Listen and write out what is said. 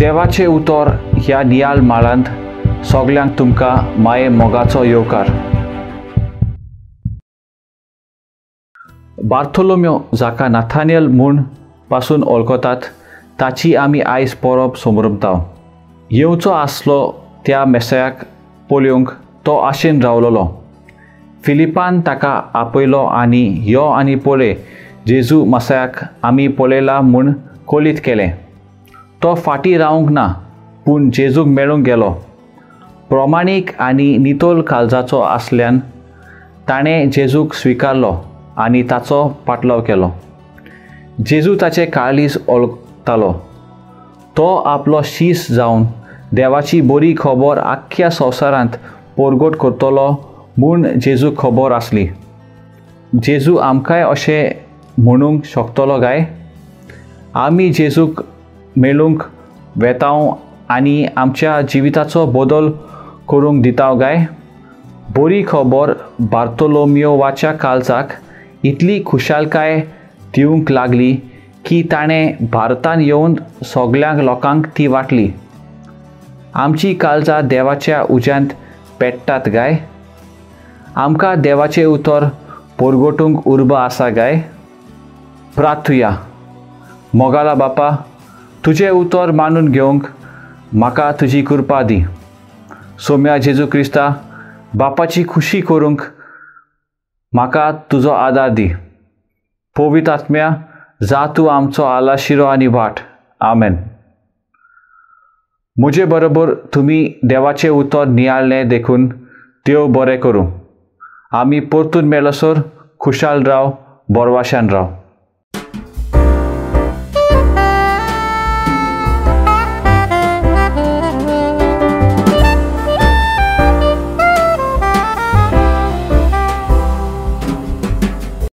देवाचें उतर ह्या नियाळ माळांत सगल्यांक तुमकां माये मोगाचो येवकार. बार्थोलोम्यो जाका नाथानियल म्हूण पासून वळखतात ताची आमी आयज परब समरमता. येवचो आसलो त्या मेसयाक पळोवंक तो आशेन रावलोलो. फिलिपान ताका आपयलो आनी यो आनी पळय जेजू मसायाक आमी पळयला म्हूण कळीत केलें. तो फाटीं रावंक ना पूण जेजूक मेळूंक गेलो. प्रमाणीक आनी नितोल काळजाचो आसल्यान ताणें जेजूक स्विकारलो आनी ताचो पाटलाव केलो. जेजू ताचें काळीज वळखतालो. तो आपलो शीस जावन देवाची बरी खबर आख्ख्या संवसारांत परगट करतलो म्हूण जेजूक खबर आसली. जेजू आमकांय अशें म्हणूंक शकतलो काय? आमी जेजूक मेळूंक वेतांव आनी आमच्या जिविताचो बदल करूंक दितांव काय? बरी खबर बार्थोलोमियोवाच्या काळजाक इतली खुशालकाय दिवंक लागली की ताणें भारतांत येवन सगळ्या लोकांक ती वांटली. आमची काळजां देवाच्या उज्यांत पेट्टात काय? आमकां देवाचें उतर परगटूंक उर्बा आसा काय? प्रार्थुया. मोगाला बापा, तुजें उतर मानून घेवंक म्हाका तुजी कृपा दी. सोम्या जेजू क्रिस्ता, बापाची खुशी करूंक म्हाका तुजो आदार दी. पवित्र आत्म्या, जा तूं आमचो आलाशिरो आनी वाट. आमेन. म्हजे बरोबर तुमी देवाचें उतर नियाळ्ळें देखून देव बरें करूं. आमी परतून मेळसर खुशाल राव, बरवाशान राव.